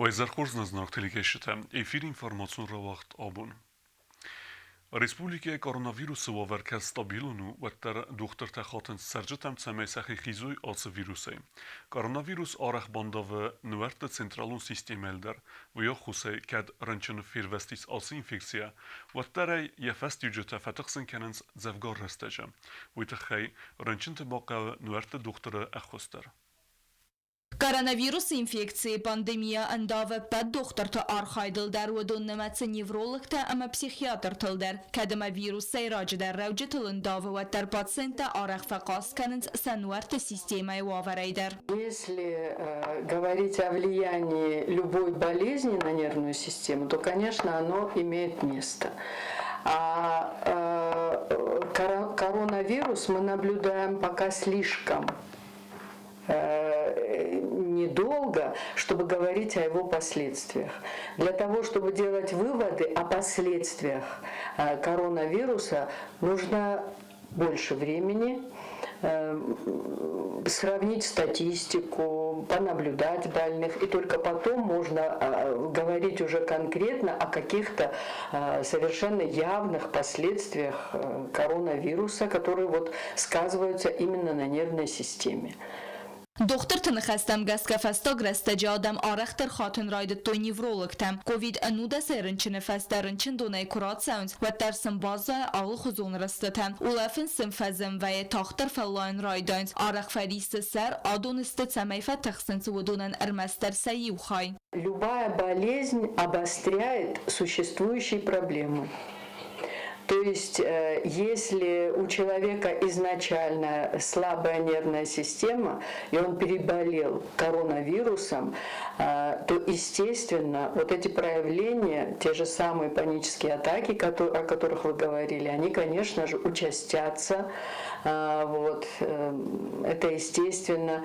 Уӕ зӕрхорз нӕ зынаргъ телекӕсджытӕ, эфир информацион рауагъд абон. Республикӕйы коронавирусы уавӕр кӕд стабилон у, уӕддӕр дохтыртӕ хатынц цӕрджытӕм, цӕмӕй сӕхи хизой ацы вирусӕй. Коронавирус арӕх бандавы нуӕртты централон системӕйыл дӕр. Уый ӕххуысӕй кӕд рынчын фервӕзтис ацы инфекцийӕ, уӕддӕр ӕй йӕ фӕстиуджытӕ фӕтыхсын кӕнынц дзӕвгар рӕстӕджы. Уый тыххӕй рынчынты бахъӕуы нуӕртты дохтыры ӕххуыс дӕр. Коронавирусы инфекцийы пандемия ӕндавы ӕппӕт дохтырты архайдыл дӕр, уыдон нымӕцы неврологтӕ ӕмӕ психиатртыл дӕр. Кӕд ӕмӕ вирус сӕйраджыдӕр рӕуджытыл ӕндавы, уӕддӕр пациенттӕ арӕх фӕхъаст кӕнынц сӕ нуӕртты системӕйы уавӕрӕй дӕр. Если говорить о влиянии любой болезни на нервную систему, то, конечно, оно имеет место. А коронавирус мы наблюдаем пока слишком недолго, чтобы говорить о его последствиях. Для того, чтобы делать выводы о последствиях коронавируса, нужно больше времени, сравнить статистику, понаблюдать больных, и только потом можно говорить уже конкретно о каких-то совершенно явных последствиях коронавируса, которые вот сказываются именно на нервной системе. Дохтырты ныхӕстӕм гӕсгӕ фӕстаг рӕстӕджы адӕм арӕхдӕр хатын райдыдтой неврологтӕм. Ковид-ӕнудӕсӕй рынчыны фӕстӕ рынчындонӕй куы рацӕуынц, уӕддӕр сын баззайы алыхуызон рыстытӕ. Улӕфын сын фӕзын вӕййы, тагъддӕр фӕллайын райдайынц, арӕх фӕриссы сӕр, адон сты, цӕмӕй фӕтыхсынц, уыдонӕн ӕрмӕстдӕр сӕ иу хай. Любая болезнь обостряет существующие проблемы. То есть, если у человека изначально слабая нервная система, и он переболел коронавирусом, то, естественно, вот эти проявления, те же самые панические атаки, о которых вы говорили, они, конечно же, участятся. Вот, это естественно.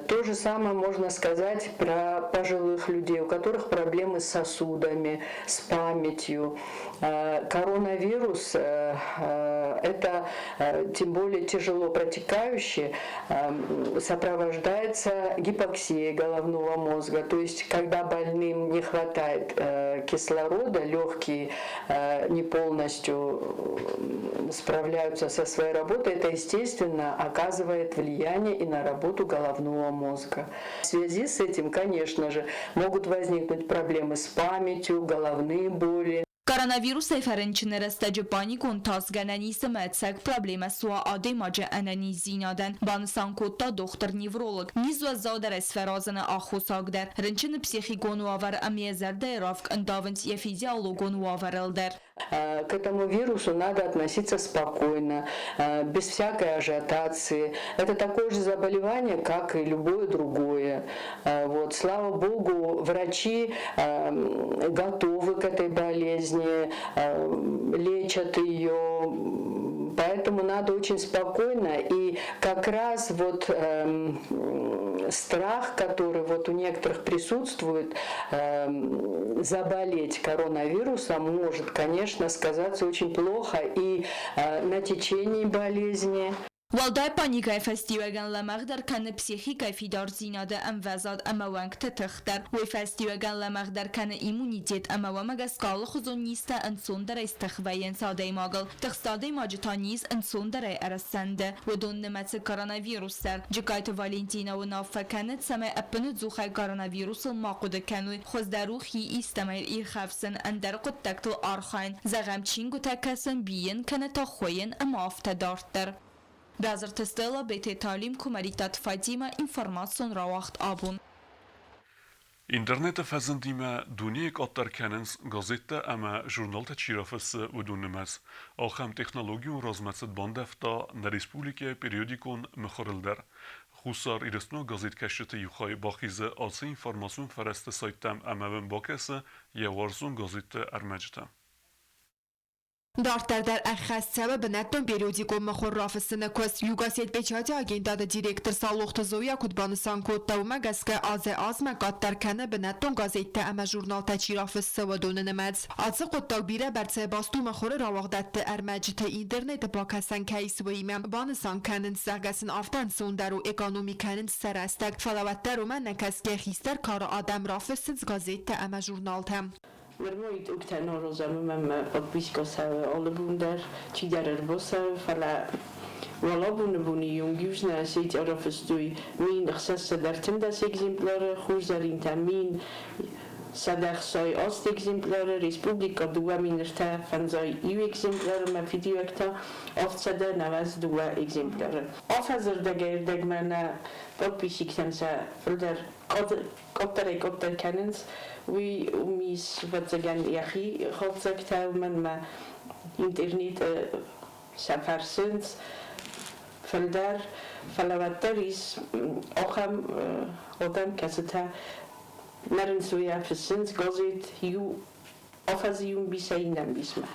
То же самое можно сказать про пожилых людей, у которых проблемы с сосудами, с памятью. Коронавирус – это тем более тяжело протекающий, сопровождается гипоксией головного мозга. То есть, когда больным не хватает кислорода, легкие не полностью справляются со своей работой, это, естественно, оказывает влияние и на работу головного мозга. В связи с этим, конечно же, могут возникнуть проблемы с памятью, головные боли. Коронавирусӕй фӕрынчыны рӕстӕджы паникон тас гӕнӕн ис ӕмӕ ӕцӕг проблемӕ суа адӕймаджы ӕнӕниздзинадӕн, банысан кодта дохтыр-невролог. Низ уӕззаудӕрӕй сфӕразыны аххосаг дӕр, рынчыны психикон уавӕр ӕмӕ йӕ зӕрдӕйы равг ӕндавынц йӕ физиологон уавӕрыл дӕр. К этому вирусу надо относиться спокойно, без всякой ажиотации. Это такое же заболевание, как и любое другое. Вот, слава богу, врачи готовы к этой болезни, лечат ее, поэтому надо очень спокойно. И как раз вот страх, который вот у некоторых присутствует, заболеть коронавирусом, может, конечно, сказаться очень плохо и на течении болезни. Уӕлдай паникӕйы фӕстиуӕгӕн лӕмӕгъдӕр кӕны психикӕйы фидардзинады ӕмвӕзад ӕмӕ уӕнгты тых дӕр. Уый фӕстиуӕгӕн лӕмӕгъдӕр кӕны иммунитет ӕмӕ уымӕ гӕсгӕ алыхуызон низтӕ ӕнцондӕрӕй стых вӕййынц адӕймагыл. Тыхст адӕймаджы та низ ӕнцондӕрӕй ӕрӕссӕнды. Уыдон нымӕцы коронавирус дӕр. Джыккайты Валентинӕ уынаффӕ кӕны, цӕмӕй ӕппынӕдзухӕй коронавирусыл ма хъуыды кӕной, хуыздӕр у хи истӕмӕй ирхӕфсын, ӕндӕр хъуыддӕгтыл архайын, зӕгъӕм, чингуытӕ кӕсын, бийын кӕнӕ та хуыйын ӕмӕ афтӕ дарддӕр. Бязырты Стелла, Бететы Алим, Куымӕридтаты Фатимӕ, информацион рауагъд абон. Интернеты фӕзындимӕ дунейы къаддӕр кӕнынц газеттӕ ӕмӕ журналтӕ чи рафыссы, уыдон нымӕц. Ахӕм технологион размӕцыд бандӕвта нӕ республикӕйы периодикон мыхуырыл дӕр. Хуссар Ирыстоны газеткӕсджыты иу хай бахизы ацы информацион фӕрӕзты сайттӕм ӕмӕ уым бакӕсы йӕ уарзон газетты ӕрмӕджытӕ. Дарддӕр дӕр ӕххӕст цӕуы бынӕттон периодикон мыхуыр рафыссыны куыст. Югосетпечати агентады директор Саулохты Зоя куыд банысан кодта, уымӕ гӕсгӕ азӕй-азмӕ къаддӕр кӕны бынӕттон газеттӕ ӕмӕ журналтӕ чи рафыссы, уыдоны нымӕц. Ацы хъуыддаг бирӕ бӕрцӕй баст у мыхуыры рауагъдӕдты ӕрмӕджыты интернеты бакӕсӕн кӕй ис, уыимӕ. Банысан кӕнынц, зӕгъгӕ сын афтӕ ӕнцондӕр у, экономи кӕнынц сӕ рӕстӕг, фӕлӕ уӕддӕр уымӕ нӕ кӕсгӕ хистӕр кары адӕм рафыссынц газеттӕ ӕмӕ журналтӕ. Нырма итогтӕ нӕ розӕм ӕмӕ подписка цӕуы алы бон дӕр, чидӕр ӕрбацӕуы, фӕлӕ уал абоны боны онг Южная Осетия рафыстой 1613 экземпляры, Хурзӕринтӕ 1168 экземпляры, Республикӕ 2351 экземпляры ӕмӕ фидиуӕгтӕ 792 экземпляры. Афӕдзы рдӕгӕй-ӕрдӕгмӕ нӕ подписчиктӕн сӕ фылдӕр къаддӕрӕй-къаддӕр кӕнынц, уый уым ис, ӕвӕццӕгӕн, йӕхи хатдзӕгтӕ, уымӕн ӕмӕ интернеты сӕ фӕрсынц фылдӕр, фӕлӕ уӕддӕр ис ахӕм адӕм, кӕцытӕ нӕ рынцойӕ фыссынц газет иу афӕдзы иу ӕмбисӕй иннӕ ӕмбисмӕ.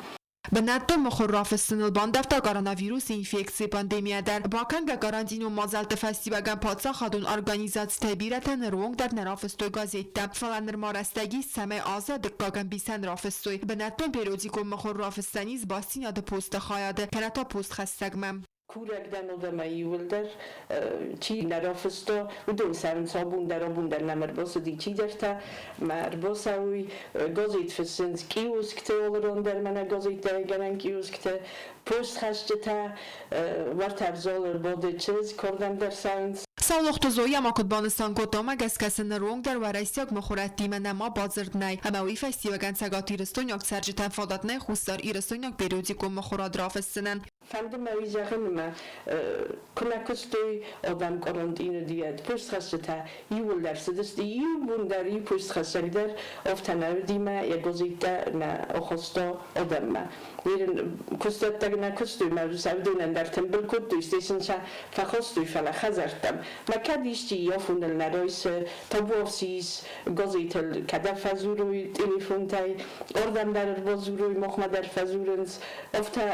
Бынӕттон мыхуыр рафыссыныл бандӕвта коронавирусы инфекцийы пандемийӕ дӕр. Бакӕнгӕ карантинон мадзӕлтты фӕстиуӕгӕн паддзахадон организацитӕй бирӕтӕ ныронг дӕр нӕ рафыстой газеттӕ. Фӕлӕ нырма рӕстӕг ис, цӕмӕй азы дыккаг ӕмбисӕн рафыссой. Бынӕттон периодикон мыхуыр рафыссӕн ис бастдзинады посты хайады, кӕнӕ та постхӕссӕгмӕ. Курӕг дӕн уодӕмӕ иууылдӕр, чи нӕ рафыста, уыдон цӕуынц абон дӕр, абон дӕр нӕм ӕрбацыди чидӕртӕ, мӕ ӕрбацӕуй, газет фыссынц киоскты алыран дӕр мӕнӕ газеттӕ гӕнӕн киоскты, постхӕсджытӕ, уӕртӕ залы бады чызг, кӕрдӕм дӕр цӕуынц. Саулохты Зоя ма куыд банысан кодта, уымӕ гӕсгӕ сын ныронг дӕр уӕрӕсейаг мыхуырӕдтимӕ нӕма бадзырд нӕй, ӕмӕ уый фӕстиуӕгӕн цӕгатирыстойнаг цӕрджытӕн фадат нӕй Хуссар Ирыстойнаг периодикон мыхуырад рафыссынӕн. Фӕнды мӕ уый зӕгъын, ӕмӕ куы нӕ куыстой адӕм карантины диет, постхӕсджытӕ иууылдӕр цыдысты, иу бон дӕр, иу постхӕссӕг дӕр афтӕ нӕ уыди мӕ йӕ газеттӕ нӕ ахаста адӕммӕ. Куыстдӕттӕг нӕ куыстой, мӕ уыдонӕн дӕр тымбыл кодтой, стӕй сын сӕ фӕхастой, фӕлӕ хӕдзӕрттӕм. Мӕ кӕд исчи афоныл нӕ райсы, табуафси ис газетыл, кӕдӕм фӕдзурой телефонтӕй, ардӕм дӕр ӕрбадзурой, махмӕ дӕр фӕдзурынц, Афтӕ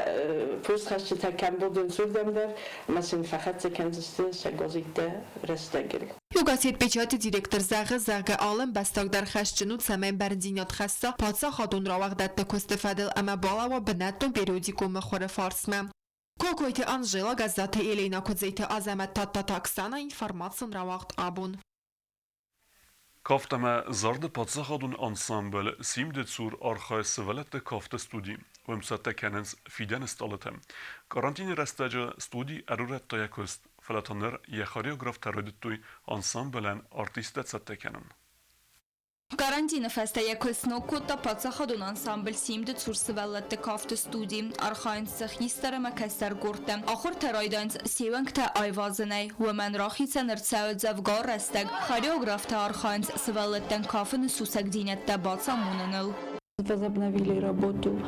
постхӕсджытӕ кӕм бадынц, уырдӕм дӕр ӕмӕ сын фӕхӕццӕ кӕндзысты сӕ газеттӕ рӕстӕгыл. Югосетпечати директор зӕгъы, зӕгъгӕ, алы ӕмбӕстаг дӕр хӕсджын у, цӕмӕй бӕрндзинад хӕсса паддзахадон рауагъдӕтты куысты фӕдыл ӕмӕ балӕууа бынӕттон периодикон мыхуыры фарсмӕ. Кокойты Анжела, Гӕззаты Еленӕ, Куыдзеты Азӕмӕт, Тадтаты Оксана, информацион рауагъд абон. Кафт ӕмӕ зарды паддзахадон ансамбль «Симд-ы цур архайы сывӕллӕтты кафты студи. Уым цӕттӕ кӕнынц фидӕны стъалытӕ. Карантины рӕстӕджы студи ӕрурӕдта йӕ куыст, фӕлӕ та ныр йӕ хореографтӕ райдыдтой ансамблӕн артисттӕ цӕттӕ кӕнын. Карантины фӕстӕ йӕ куыст сног кодта паддзахадон ансамбль «Симд-ы цур сывӕллӕтты кафты студи. Архайынц дзы хистӕр ӕмӕ кӕстӕр къордтӕ. Ахуыртӕ райдайынц се уӕнгтӕ айвазынӕй. Уымӕн рахицӕн ӕрцӕуы дзӕвгар рӕстӕг. Хореографтӕ архайынц сывӕллӕттӕн кафыны сусӕгдзинӕдтӕ бацамоныныл. Возобновили работу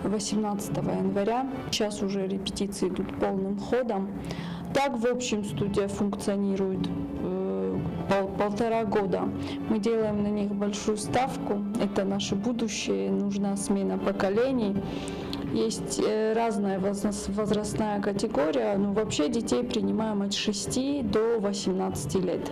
18 января. Сейчас уже репетиции идут полным ходом. Так, в общем, студия функционирует полтора года. Мы делаем на них большую ставку. Это наше будущее, нужна смена поколений. Есть разная возрастная категория, но вообще детей принимаем от 6 до 18 лет.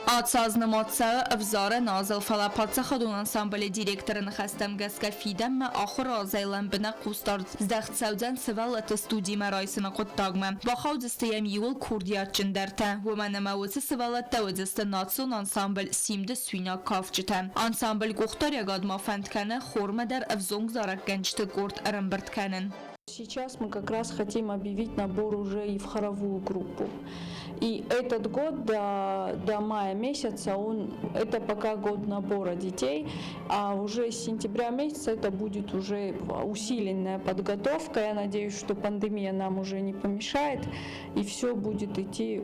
Ацы аз нымад цӕуы ӕвзарӕн азыл, фӕлӕ паддзахадон ансамблы директоры ныхӕстӕм гӕсгӕ фидӕнмӕ ахуыры азӕй лӕмбынӕг хъусдард здӕхт цӕудзӕн сывӕллӕтты студимӕ райсыны хъуыддагмӕ. Бахаудзысты йӕм иууыл курдиатджындӕртӕ, уымӕн ӕмӕ уыцы сывӕллӕттӕ уыдзысты национ ансамбль «Симд-ы суинаг кафджытӕ. Ансамбль къухдариӕгад ма фӕнд кӕны хормӕ дӕр ӕвзонг зарӕггӕнджыты къорд ӕрӕмбырд кӕнын. Сейчас мы как раз хотим объявить набор уже и в хоровую группу. И этот год до мая месяца, это пока год набора детей, а уже с сентября месяца это будет уже усиленная подготовка. Я надеюсь, что пандемия нам уже не помешает, и все будет идти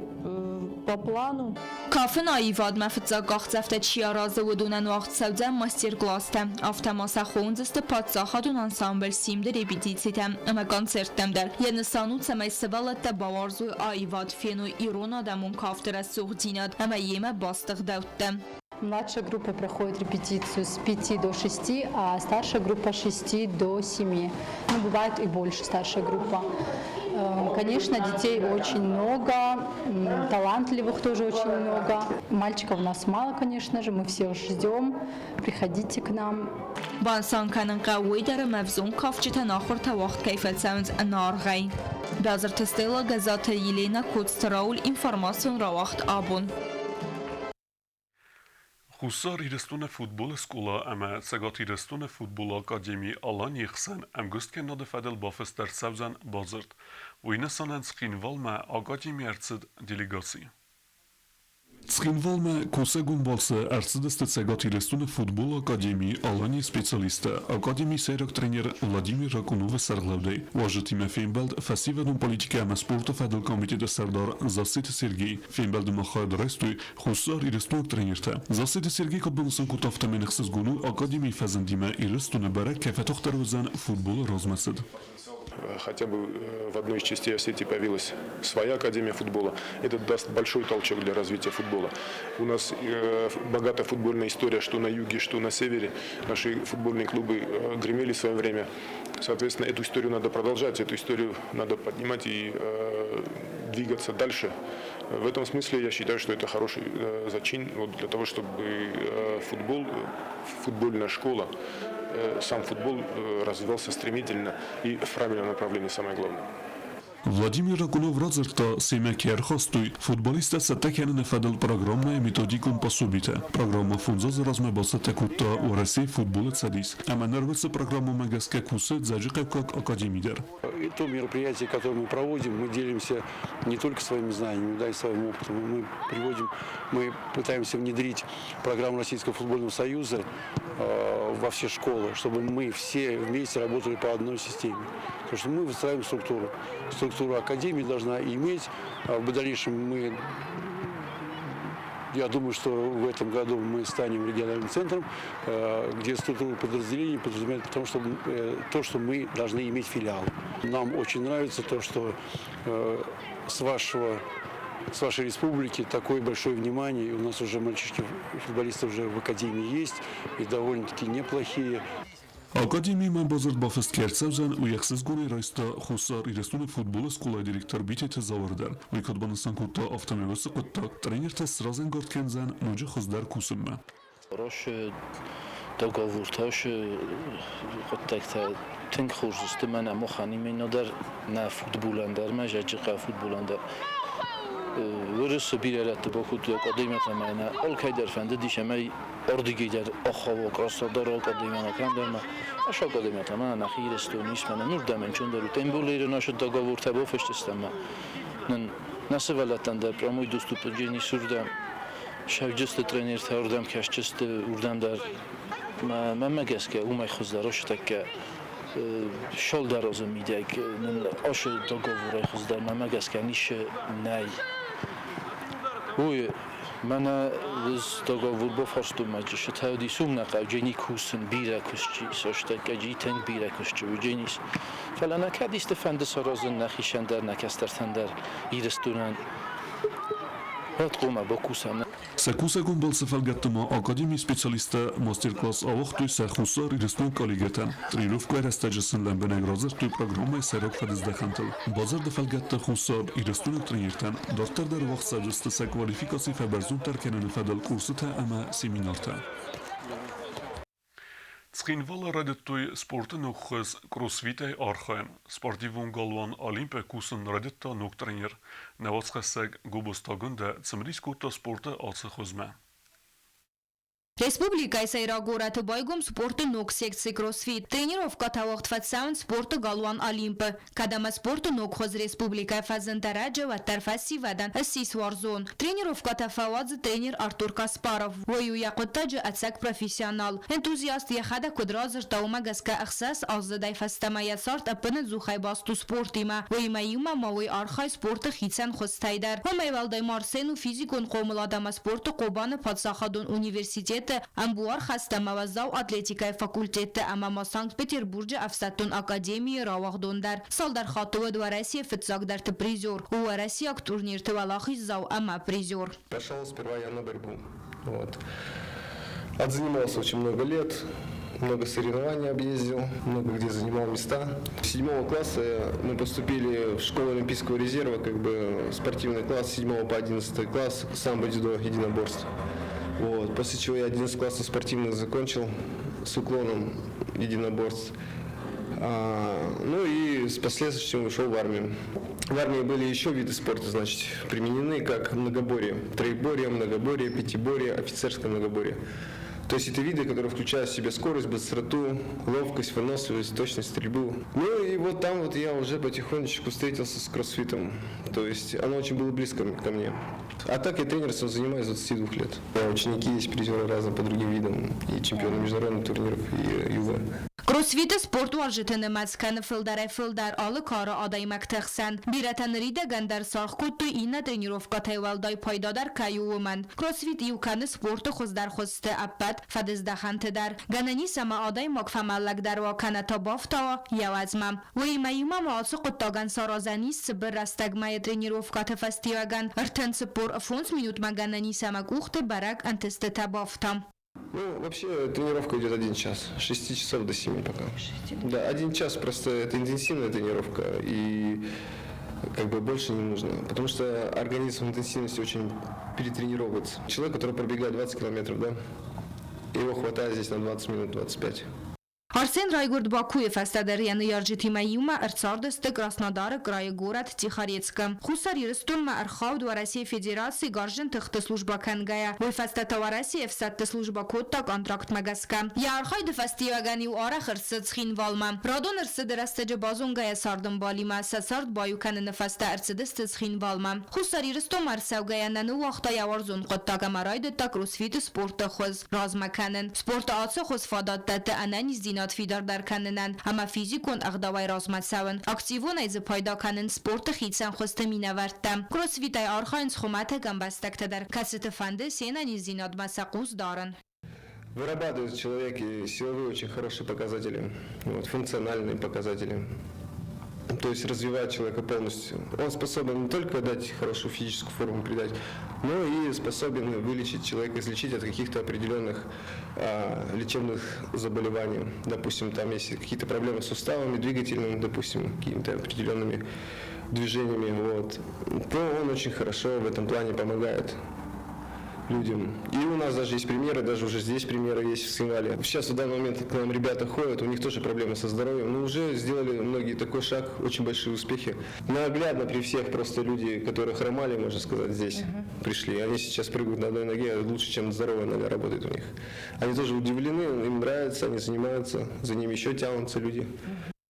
по плану. Кафын аивадмӕ фыццаг къахдзӕфтӕ чи аразы, уыдонӕн уагъд цӕудзӕн мастер-класстӕ. Афтӕ ма сӕ хондзысты паддзахадон ансамбль «Симд-ы» репетицитӕ ӕмӕ концерттӕм дӕр. Йӕ нысан у, цӕмӕй сывӕллӕттӕ бауарзой аивад, феной ирон адӕмон кафты рӕсугъддзинад ӕмӕ йемӕ баст ӕгъдӕуттӕ. Младшая группа проходит репетицию с 5 до 6, а старшая группа с 6 до 7. Ну, бывает и больше старшая группа. Конечно, детей очень много, талантливых тоже очень много. Мальчиков у нас мало, конечно же, мы всех ждем. Приходите к нам. Банысан кӕнын хъӕуы уый дӕр, ӕмӕ ӕвзонг кафджытӕн ахуыртӕ уагъд кӕй фӕцӕуынц ӕнӕаргъӕй. Бязырты Стелла, Гӕззаты Еленӕ, Коцты Рауль, информацион рауагъд абон. Хуссар Ирыстоны футболы скъола ӕмӕ Цӕгат Ирыстоны футболы академи Алани-йы хсӕн ӕмгуысткӕнынады фӕдыл бафыст ӕрцӕудзӕн бадзырд. Уый нысанӕн Цхинвалмӕ академийы ӕрцыд делегаци. Цхинвалмӕ кусӕгон балцы ӕрцыдысты Цӕгат Ирыстоны футболы академийы Алани-йы специалисттӕ, академийы сӕйраг тренер Владимир Ракуновы сӕргълӕудӕй. Уазджытимӕ фембӕлд фӕсивӕдон политикӕ ӕмӕ спорты фӕдыл комитеты сӕрдар Зассеты Сергей. Фембӕлды ма хайад райстой Хуссар Ирыстонаг тренертӕ Зассеты Сергей куыд банысан кодта, афтӕмӕй ӕхсызгон у академийы фӕзындимӕ Ирыстоны бӕрӕг кӕй фӕтыхдӕр уыдзӕн футболы размӕцыд. Хотя бы в одной из частей Осетии появилась своя академия футбола. Это даст большой толчок для развития футбола. У нас богатая футбольная история, что на юге, что на севере. Наши футбольные клубы гремели в свое время. Соответственно, эту историю надо продолжать, эту историю надо поднимать и двигаться дальше. В этом смысле я считаю, что это хороший зачин вот, для того, чтобы футбол, футбольная школа, сам футбол развивался стремительно и в правильном направлении, самое главное. Владимир Ракунов радзырдта, семӕ кӕй ӕрхастой, футболисттӕ цӕттӕ кӕныны фӕдыл программӕйы методикон пособитӕ. Программӕ фондз азы размӕ бацӕттӕ кодта Уӕрӕсейы футболы цӕдис ӕмӕ ныр уыцы программӕмӕ гӕсгӕ кусы Дзӕуджыхъӕуккаг академи дӕр. То мероприятие, которое мы проводим, мы делимся не только своими знаниями, да, и своим опытом. Мы приводим, мы пытаемся внедрить программу Российского футбольного союза во все школы, чтобы мы все вместе работали по одной системе. Потому что мы выстраиваем структуру. Структура академии должна иметь. В дальнейшем мы я думаю, что в этом году мы станем региональным центром, где структура подразделений подразумевает потому, что, то, что мы должны иметь филиал. Нам очень нравится то, что с вашей республики такое большое внимание. И у нас уже мальчишки, футболисты уже в академии есть и довольно-таки неплохие. Академиимӕ бадзырд бафыст кӕй ӕрцӕудзӕн, уый ӕхсызгонӕй райста Хуссар Ирыстоны футболы скъолайы директор Битеты Зауыр дӕр. Уый куыд банысан кодта, афтӕмӕй уыцы хъуыддаг тренертӕ сразӕнгард кӕндзӕн ноджы хуыздӕр кусынмӕ. Рошы договортӕ, хъуыддӕгтӕ тынг хорз сты мӕнӕ махӕн именно дӕр нӕ футболӕн дӕр, мӕ зӕджыхъӕ футболӕн дӕр. Уырысы бирӕ рӕтты бакодтой академиятӕ мӕнӕ алкӕй дӕр фӕндыдис ӕмӕ ардыгӕй дӕр ахауа Краснодары академиямӕ, кӕмдӕр ас академиятӕ мӕнӕ нӕхи Ирыстоны ис, мӕнӕ нурдӕм ӕнцондӕр у. Тем более наши договортӕ бафыстыстӕм нын нӕ сывӕллӕттӕн дӕр прямой доступ уыдзӕнис уырдӕм. Сӕвджысты тренертӕ уырдӕм кӕсджысты, уырдӕм дӕр мӕнмӕ гӕсгӕ уымӕй хуыздӕр ӕстӕккӕ цалдӕр азы мидӕг нын ацы договорӕй хуыздӕр мӕнмӕ гӕсгӕ ницы нӕй. Уый мӕнӕ ӕз договор бафарстон мӕ джысытӕ уыдис уым нӕ хъӕуджени кусын бирӕ куысти, сӕстӕккӕ тынг бирӕ куысты уыдзӕнис. Фӕлӕ нӕ кӕд исты фӕнды саразын нӕхицӕн дӕр, нӕ кӕстӕртӕн дӕр Ирыстонӕн, уӕд хъуамӕ бакусӕм. Сӕ кусӕгон балцы фӕлгӕтты ма академийы специалисттӕ мастер-класс ауагътой сӕ Хуссар Ирыстон коллегӕтӕн. Тренировкӕйы рӕстӕджы сын лӕмбынӕг радзырдтой программӕйы сӕйраг фӕдыздӕхӕнтыл. Бадзырды фӕлгӕтты Хуссар Ирыстоны тренертӕн дарддӕр дӕр уагъд цӕудзысты сӕ квалификаци фӕбӕрзонддӕр кӕныны фӕдыл курсытӕ ӕмӕ семинартӕ. Цхинвалы райдыдтой спорты ног хуыз кроссфитӕй архайын. Спортивон галуан Олимп-ы кусын райдыдта ног тренер. Нӕуӕдзхӕссӕг Гобозты Агуындӕ цымыдис кодта спорты ацы хуызмӕ. Республикӕйы сӕйраг горӕты байгом спорты ног секци кроссфит. Тренировкӕтӕ уагъд фӕцӕуынц спорты галуан Олимп-ы. Кӕд ӕмӕ спорты ног хуыз республикӕйы фӕзынд ӕрӕджы, уӕддӕр фӕсивӕдӕн ссис уарзон. Тренировкӕтӕ фӕуадзы тренер Артур Каспаров. Уый у йӕ хъуыддаджы ӕцӕг профессионал. Энтузиаст йӕхӕдӕг куыд радзырдта, уымӕ гӕсгӕ ӕхсӕз аздзыдӕй фӕстӕмӕ йӕ цард ӕппынӕдзухӕй баст у спортимӕ. Уыимӕ иумӕ ма уый архайы спорты хицӕн хуызтӕй дӕр. Уымӕй уӕлдай ма Арсен у физикон хъомылад ӕмӕ спорты Хъобаны паддзахадон университеты ӕмбуар хӕст ӕмӕ уӕззау атлетикӕйы факультетты ӕмӕ ма Санкт-Петербурджы ӕфсӕддон академийы рауагъдон дӕр. Цалдӕр хатты уыд Уӕрӕсейы фыццагдӕрты призер, у уӕрӕсейаг турнирты уӕлахиздзау ӕмӕ призер. Пошел сперва я на борьбу. Вот. Отзанимался очень много лет, много соревнований объездил, много где занимал места. С 7 класса мы поступили в школу Олимпийского резерва, как бы спортивный класс, с 7 по 11 класс, самбо, дзюдо, единоборство. Вот. После чего я 11 классов спортивных закончил с уклоном единоборств. Ну и с последующим ушел в армию. В армии были еще виды спорта, значит, применены, как многоборье, троеборье, многоборье, пятиборье, офицерское многоборье. То есть это виды, которые включают в себя скорость, быстроту, ловкость, выносливость, точность стрельбу. Ну и вот там вот я уже потихонечку встретился с кроссфитом. То есть оно очень было близко ко мне. А так я тренерством занимаюсь с 22 лет. У меня ученики есть, призеры разные по другим видам, и чемпионы международных турниров, и ЮВ. Кроссфиты спортуарзджыты нымӕц кӕны фылдӕрӕй-фылдӕр алы кары адӕймӕгты хсӕн. Бирӕтӕ ныридӕгӕн дӕр саргъ кодтой иннӕ тренировкӕтӕй уӕлдай пайдадӕр кӕй у, уымӕн. Кроссфит иу кӕны спорты хуыздӕр хуызты ӕппӕт фӕдыздӕхӕнты дӕр. Гӕнӕн ис ӕмӕ адӕймаг фӕмӕллӕгдӕр уа кӕнӕ та бафтауа йӕ уӕзмӕ. Уыимӕ иумӕ ма ацы хъуыддагӕн саразӕн ис цыбыр рӕстӕгмӕйы тренировкӕты фӕстиуӕгӕн 34 минутмӕ гӕнӕн ис ӕмӕ къухты бӕрӕг ӕнтыстытӕ бафта. Ну, вообще тренировка идет один час, с 6 часов до 7 пока. Да, один час просто это интенсивная тренировка, и как бы больше не нужно, потому что организм в интенсивности очень перетренировывается. Человек, который пробегает 20 километров, да, его хватает здесь на 20 минут, 25. Арсен райгуырд Бакуйы, фӕстӕдӕр йӕ ныййарджытимӕ иумӕ ӕрцардысты Краснодары крайы горӕт Тихорецкы. Хуссар Ирыстонмӕ ӕрхауд Уӕрӕсейы Федерацийы Гарзджын тыхты службӕ кӕнгӕйӕ, уый фӕстӕ та Уӕрӕсейы ӕфсӕдты службӕ кодта контрактмӕ гӕсгӕ. Йӕ архайды фӕстиуӕгӕн-иу арӕх ӕрцыд Цхинвалмӕ. Радон ӕрцыды рӕстӕджы базонгӕйӕ цардӕмбалимӕ сӕ цард баиу кӕныны фӕстӕ ӕрцыдысты Цхинвалмӕ. Хуссар Ирыстонмӕ ӕрцӕугӕйӕ нӕ ныууагъта йӕ уарзон хъуыддаг ӕмӕ райдыдта кроссфиты спорты хуыз размӕ кӕнын. Спорты ацы хуыз фадат дӕтты ӕнӕниздзинад фидардӕр кӕнынӕн ӕмӕ физикон ӕгъдауӕй размӕ цӕуын. Активонӕй дзы пайда кӕнынц спорты хицӕн хуызты минӕвӕрттӕ. Кроссфитӕй архайынц хуымӕтӕг ӕмбӕстӕгтӕ дӕр, кӕцыты фӕнды се нӕниздзинадмӕ сӕ хъус дарын. Вырабатывает в человеке силовые очень хорошие показатели, вот, функциональные показатели. То есть развивает человека полностью. Он способен не только дать хорошую физическую форму придать, но и способен вылечить человека, излечить от каких-то определенных лечебных заболеваний. Допустим, там есть какие-то проблемы с суставами, двигательными, допустим, какими-то определенными движениями, вот, то он очень хорошо в этом плане помогает людям. И у нас даже есть примеры, даже уже здесь примеры есть в Цхинвале. Сейчас в данный момент к нам ребята ходят, у них тоже проблемы со здоровьем, но уже сделали многие такой шаг, очень большие успехи. Наглядно при всех просто люди, которые хромали, можно сказать, здесь пришли. Они сейчас прыгают на одной ноге лучше, чем здоровая нога работает у них. Они тоже удивлены, им нравится, они занимаются, за ними еще тянутся люди.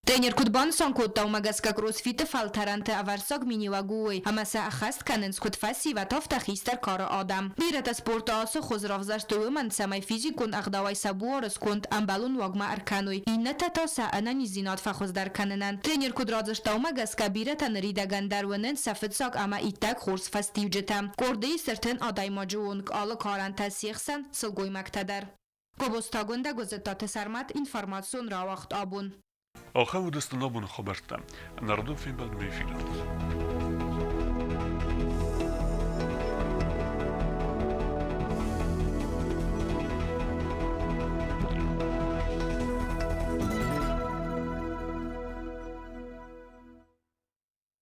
Тренер куыд банысан кодта, уымӕ гӕсгӕ кроссфиты фӕлтӕрӕнты ӕвӕрццаг миниуӕг у уый, ӕмӕ сӕ ӕххӕст кӕнынц куыд фӕсивӕд, афтӕ хистӕр кары адӕм. Бирӕтӕ спорты ацы хуыз равзӕрстой уымӕн, цӕмӕй физикон ӕгъдауӕй сӕ буары сконд ӕмбӕлон уагмӕ ӕркӕной, иннӕтӕ та сӕ ӕнӕниздзинад фӕхуыздӕр кӕнынӕн. Тренер куыд радзырдта, уымӕ гӕсгӕ бирӕтӕ ныридӕгӕн дӕр уынынц сӕ фыццаг ӕмӕ иттӕг хорз фӕстиуджытӕ. Къорды ис ӕртын адӕймаджы онг, алы карӕнтӕ се хсӕн сылгоймӕгтӕ дӕр. Гобозтагондӕ Гуызыдтаты Сӕрмӕт информацион рауагъд абон. Ахӕм уыдысты нӕ боны хабӕрттӕ. Нӕрдон фембӕлдмӕ эфиры.